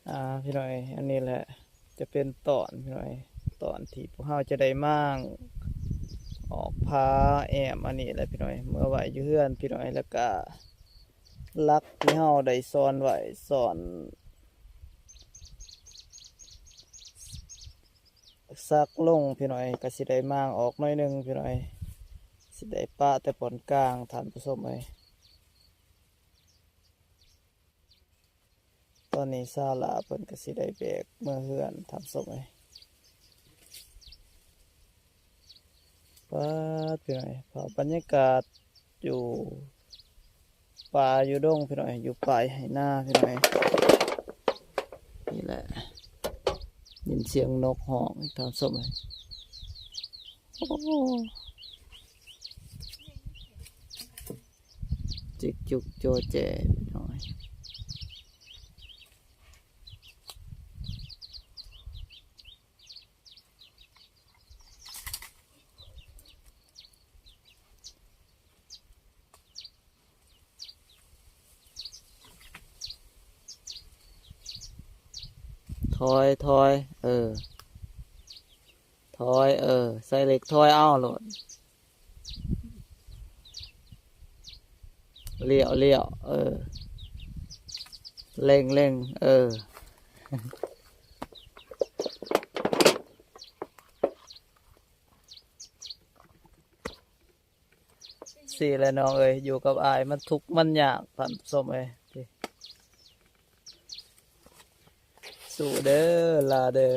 ອ່າ ພີ່ນ້ອງເອີຍ ອັນນີ້ແຫຼະຈະເປັນຕອນ ພີ່ນ້ອງເອີຍ ຕອນທີ່ພວກເຮົາຈະໄດ້ມ້າງອອກ ພາແອ້ມອັນນີ້ແຫຼະ ພີ່ນ້ອງເອີຍ ເມືອໄວ້ຢູ່ເຮືອນ ພີ່ນ້ອງເອີຍ ແລ້ວກະຫຼັກທີ່ເຮົາໄດ້ສອນໄວ້ ສອນ ສັກລົງ ພີ່ນ້ອງເອີຍ ກະຊິໄດ້ມ້າງອອກໜ້ອຍໜຶ່ງ ພີ່ນ້ອງເອີຍ ຊິໄດ້ປະແຕ່ບ່ອນກາງ ທ່ານຜູ້ຊົມເອີຍ. ຕອນນີ້ສາວຫຼ້າເພິ່ນກະຊິໄດ້ແບກເມືອເຮືອນ ທ່ານຜູ້ຊົມເອີຍ. ປາດ ພີ່ນ້ອງເອີຍ ພາບບັນຍາກາດຢູ່ປ່າຢູ່ດົງ ພີ່ນ້ອງເອີຍ ຢູ່ປາຍໄຮ່ນາ ພີ່ນ້ອງເອີຍ ນີ້ແຫຼະ ຍິນສຽງນົກຮ້ອງ ທ່ານຜູ້ຊົມເອີຍ ໂອ້ ຈິກຈຸກໂຈແຈ ພີ່ນ້ອງເອີຍ. ຖອຍ ຖອຍ ເອີ ຖອຍ ເອີ ໃສ່ເຫຼັກຖອຍເອົາໂລດ. ລ້ຽວ ລ້ຽວ ເອີ ເລັ່ງ ເລັ່ງ ເອີ. ຊີ້ແຫຼະນ້ອງເອີຍ ຢູ່ກັບອ້າຍມັນທຸກມັນຍາກ ທ່ານຜູ້ຊົມເອີຍ. ສູ້ເດີ ຫຼ້າເດີ.